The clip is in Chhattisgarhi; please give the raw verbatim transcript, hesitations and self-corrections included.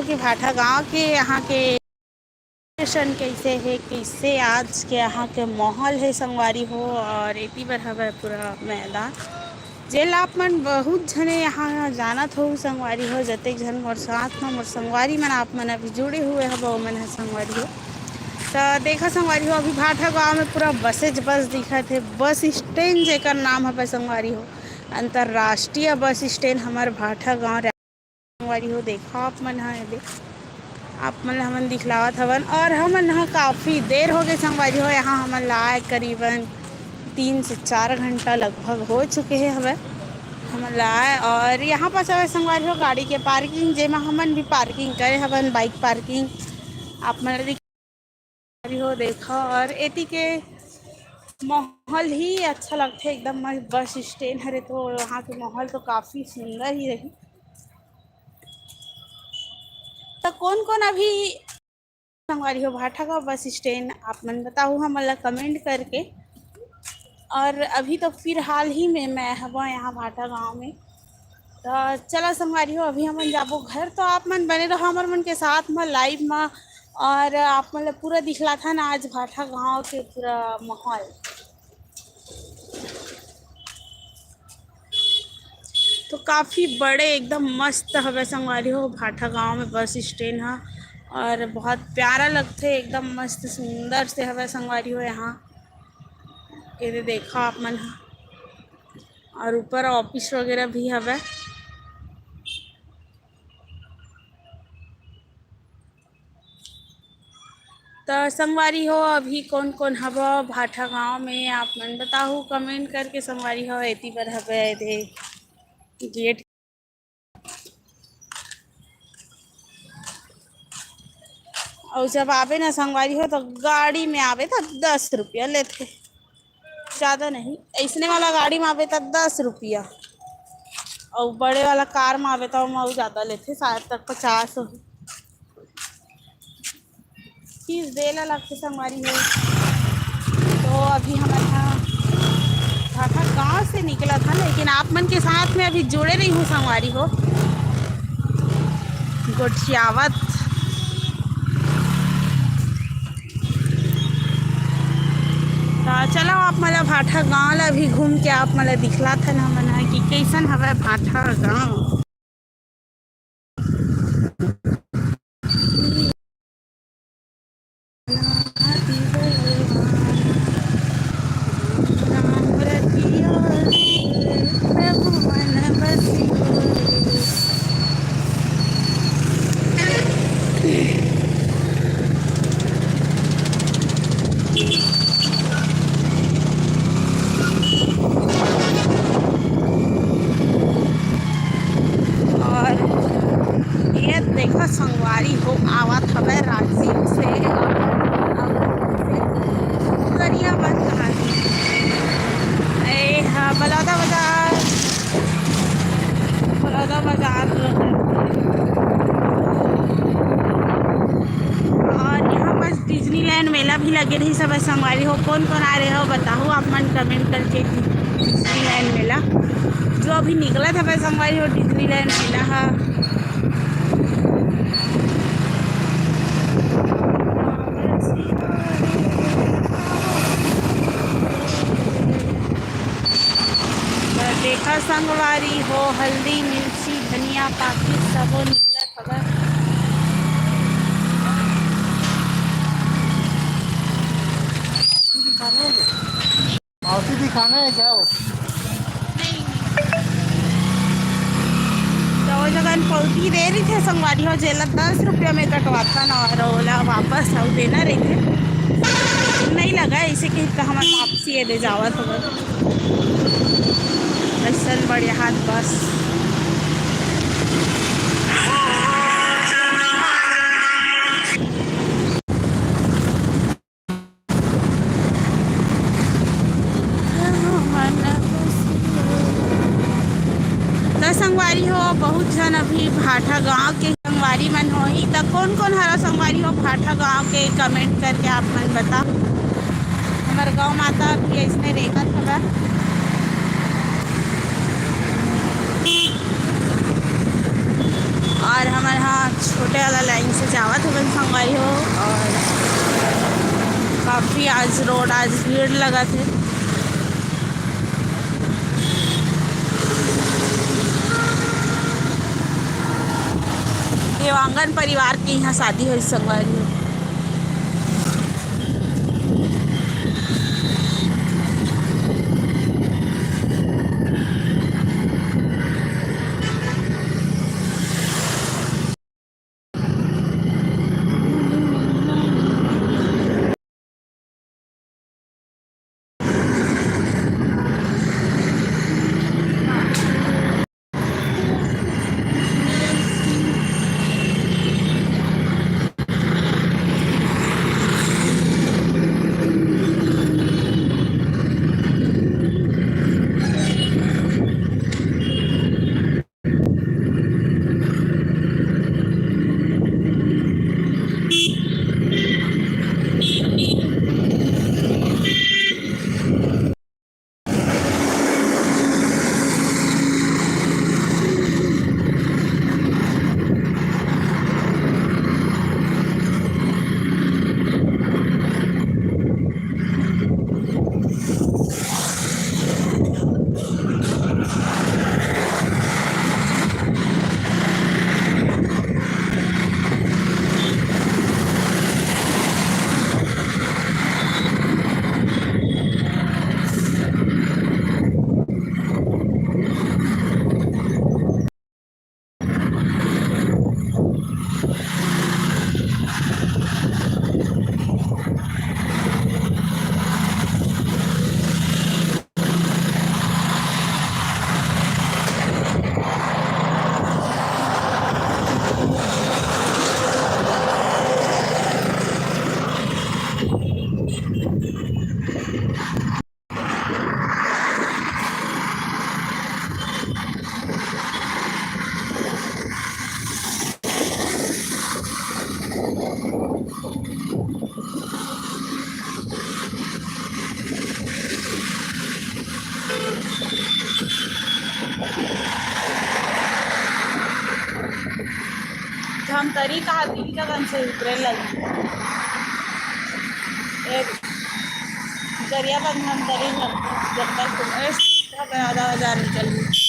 कि भाठा गांव के यहाँ के लोकेशन कैसे हे, कैसे आज के यहाँ के माहौल हे संगवारी हो। और एती बर हवय पूरा मैदान, जेला आप मन बहुत झने यहाँ जानत हो संगवारी हो। जतेक झन मोर साथ म मोर संगवारी मन आप मन अभी जुड़े हुए हव, ओमन ह संगवारी हो। त देखा संगवारी हो, अभी भाठा गांव में पूरा बसेज बस दिखत हे। बस स्टैंड जेकर नाम हवय संगवारी हो, अंतर्राष्ट्रीय बस स्टैंड हमर भाठा गांव संगवारी हो। देखा आप मन ह एदे, आप मन ल हमन दिखलावत हवन। और हमन ह काफ़ी देर हो गए संगवारी हो, यहाँ हमन ला आए करीबन तीन से चार घंटा लगभग हो चुके हे हवय हमन ला आए। और यहाँ पास हवय संगवारी हो गाड़ी के पार्किंग, जेमा हमन भी पार्किंग करे हवन, बाइक पार्किंग। आप मन ल दिख संगवारी हो देखा, और एती के माहौल ही अच्छा लगथे एकदम मस्त। बस स्टैंड हरे तो यहाँ के माहौल तो काफ़ी सुंदर ही रही। तो कौन कौन अभी संगवारी हो भाठा गांव बस स्टैंड, आप मन बताहू हमन ला कमेंट करके। और अभी तो फिलहाल ही में मैं हवा यहाँ भाठा गांव में। तो चला संगवारी हो, अभी हमन जाबो घर। तो आप मन बने रहो हमर मन के साथ म लाइव म, और आप मन ला पूरा दिखलाथन आज भाठा गांव के पूरा माहौल। तो काफ़ी बड़े एकदम मस्त हवय संगवारी हो भाठा गांव में बस स्टैंड ह, और बहुत प्यारा लगथे, एकदम मस्त सुंदर से हवय संगवारी हो। यहाँ एदे देखा आप मन ह, और ऊपर ऑफिस वगैरह भी हवय। त संगवारी हो, अभी कौन कौन हवा भाठा गांव में, आप मन बताहू कमेंट करके संगवारी हो। एती बर हवय एदे गेट। अउ जब आबे ना संगवारी हो, तो गाड़ी में आबे तो दस रुपया लेथे, ज़्यादा नहीं। ऐसने वाला गाड़ी में आबे तो दस रुपया, अउ बड़े वाला कार में आबे तो ओमा अउ ज़्यादा लेथे, शायद तक पचास हो। फीस देला लगथे संगवारी हो। तो अभी हमन ह भाठा गांव से निकलत हन, लेकिन आप मन के साथ में अभी जुड़े रही हूँ संगवारी हो। गोठियावत। त चलो आप मन ला भाठा गांव ला भी घूम के आप मन ला दिखलाथन हमन ह कि कैसन हवय भाठा गांव। और ये देखो संगवारी हो, आवत हवे रांची से, गरियाबंद कहानी। ए हा बलौदा बाजार, बलौदा बाजार। और यहाँ पास डिज्नीलैंड मेला भी लगे रही। सब संगवारी हो, कौन कौन आ रहे हो बताओ आप मन कमेंट करके। डिज्नीलैंड मेला, जो अभी निकला था, संगवारी हो, डिज्नीलैंड मेला हा। त देखा संगवारी हो, हल्दी, मिर्ची, धनिया पाकिट सबो निकलत हवय। मौसी दिखाना है क्या वो? तो वो जगह पौधी दे रही थे संगवारी हो, जेला दस रुपया में कटवाथन और ओला वापस अउ देना रहिथे। नहीं लगा ऐसे कि तो हमन वापसी ये दे जावत हो। ऐसन बढ़िया हाथ बस। त संगवारी हो, बहुत झन अभी भाठा गांव के संगवारी मन होही। त कौन कौन हरा संगवारी हो भाठा गांव के, कमेंट करके आप मन बताओ। हमर गौ माता अभी ऐसने रेंगत हवय। और हमन हा छोटे वाला लाइन से जावत हवन संगवारी हो, और काफी आज रोड, आज भीड़ लगत हे। देवांगन परिवार के यहाँ शादी होइस संगवारी हो। धमतरी कहा दीदी का गंज से उतरे लगी। एक गरियाबंद धमतरी जब तक आधा बाजार निकल गई।